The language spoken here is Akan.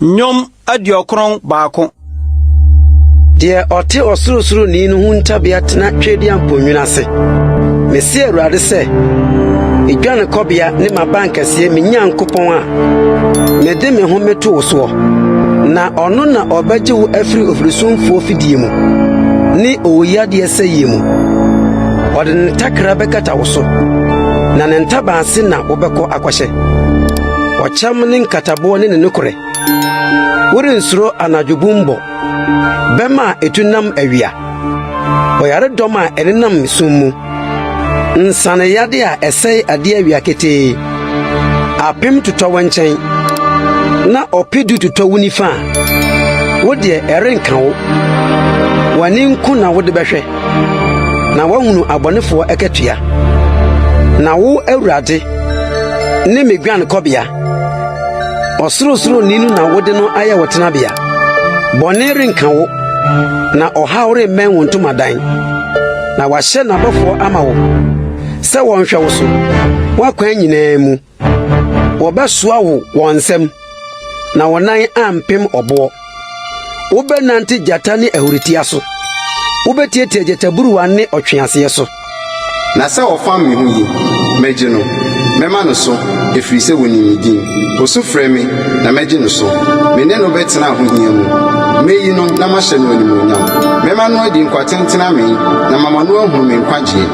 Nnwom 91. Deɛ ɔte Ɔsorosoroni no ho ntabea tena Tweaduampɔn nwunu ase. Mese Awurade sɛ, Me dwanekɔbea ne m'abankɛseɛ, me Nyankopɔn a mede me ho meto wo soɔ. Na ɔno na ɔbɛgye wo afiri ofirisumfoɔ fidie mu, ne owuyadeɛ sɛeɛ mu. Ɔde ne takra bɛkata wo so, na ne ntaban ase na wobɛkɔ akɔhyɛ. Ɔkyɛm ne nkataboɔ ne ne nokorɛ. Worensuro anadwo bumbɔ, bɛmma a etu nam awia, ɔyaredɔm a ɛnenam sum mu, nsaneyade a ɛsɛe ade awia ketee. Apem totɔ wo nkyɛn, na ɔpedu totɔ wo nifa a, wo deɛ ɛrenka wo. W'ani nko na wode bɛhwɛ, na woahunu abɔnefoɔ akatua. Na wo, Awurade, ne me guankɔbea. Ɔsorosoroni no na wode no ayɛ wo tenabea. Bɔne renka wo, na ɔhaw remmɛn wo ntomadan. Na wahyɛ n'abɔfoɔ ama wo sɛ wɔnhwɛ wo so w'akwan nyinaa mu. Wɔbɛsoa wo wɔn nsam, na wo nan ampem ɔboɔ. Wobɛnante gyata ne ahuritia so. Wobɛtiatia gyataburuwa ne ɔtweaseɛ so. Na sɛ ɔfam me ho yi, mɛgye no, mɛma no so, ɛfiri sɛ ɔnim me din. Ɔsu frɛ me, na mɛgye no so. Me ne no bɛtena ahohia mu. Mɛyi no na mahyɛ no animuonyam. Mɛma no adi nkwa tentene amee, na mama no ahunu me nkwagyeɛ.